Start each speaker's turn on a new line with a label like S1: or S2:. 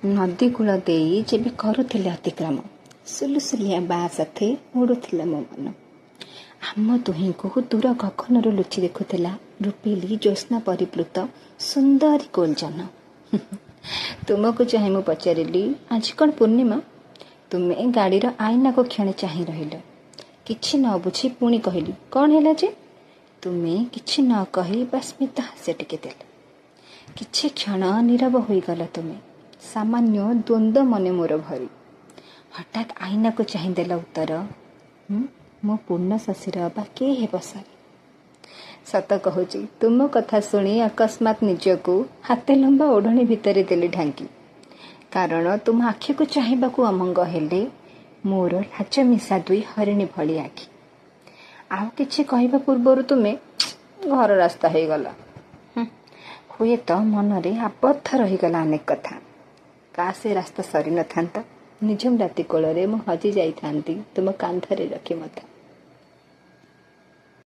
S1: ନଦୀକୂଳ ଦେଇ ଯେବେ କରୁଥିଲେ ଅତିକ୍ରମ, ସୁଲୁସୁଲିଆ ବାଁ ସାଥେ ଉଡ଼ୁଥିଲା ମୋ ମନ। ଆମ ଦୁହିଁଙ୍କୁ ଦୂର ଗଗନରୁ ଲୁଚି ଦେଖୁଥିଲା ରୂପେଲି ଜ୍ୟୋତ୍ସ୍ନା ପରିପ୍ଲୁତ ସୁନ୍ଦରୀ ଗୋଲଜନ। ତୁମକୁ ଚାହିଁ ମୁଁ ପଚାରିଲି, ଆଜି କ'ଣ ପୂର୍ଣ୍ଣିମା? ତୁମେ ଗାଡ଼ିର ଆଇନାକୁ କ୍ଷଣେ ଚାହିଁ ରହିଲ। କିଛି ନ ବୁଝି ପୁଣି କହିଲି, କ'ଣ ହେଲା ଯେ? ତୁମେ କିଛି ନ କହି ବା ସ୍ମିତ ହାସ୍ୟ ଟିକେ ଦେଲ। କିଛି କ୍ଷଣ ନୀରବ ହୋଇଗଲ ତୁମେ, ସାମାନ୍ୟ ଦ୍ୱନ୍ଦ୍ୱ ମନେ ମୋର ଭରି। ହଠାତ୍ ଆଇନାକୁ ଚାହିଁଦେଲ ଉତ୍ତର, ମୋ ପୂର୍ଣ୍ଣ ଶଶୀର ବା କିଏ ହେବ ସରି? ସତ କହୁଛି, ତୁମ କଥା ଶୁଣି ଅକସ୍ମାତ୍ ନିଜକୁ ହାତେ ଲମ୍ବା ଓଢ଼ଣୀ ଭିତରେ ଦେଲି ଢାଙ୍କି। କାରଣ ତୁମ ଆଖିକୁ ଚାହିଁବାକୁ ଅମଙ୍ଗ ହେଲେ ମୋର ଲାଜ ମିଶା ଦୁଇ ହରିଣୀ ଭଳି ଆଖି। ଆଉ କିଛି କହିବା ପୂର୍ବରୁ ତୁମେ ଘର ରାସ୍ତା ହେଇଗଲ। ହୁଏତ ମନରେ ଆବଦ୍ଧ ରହିଗଲା ଅନେକ କଥା। କାଶ ସେ ରାସ୍ତା ସରିନଥାନ୍ତା। ନିଝୁମ ରାତି କୋଳରେ ମୁଁ ହଜି ଯାଇଥାନ୍ତି ତୁମ କାନ୍ଧରେ ରଖି ମଥା।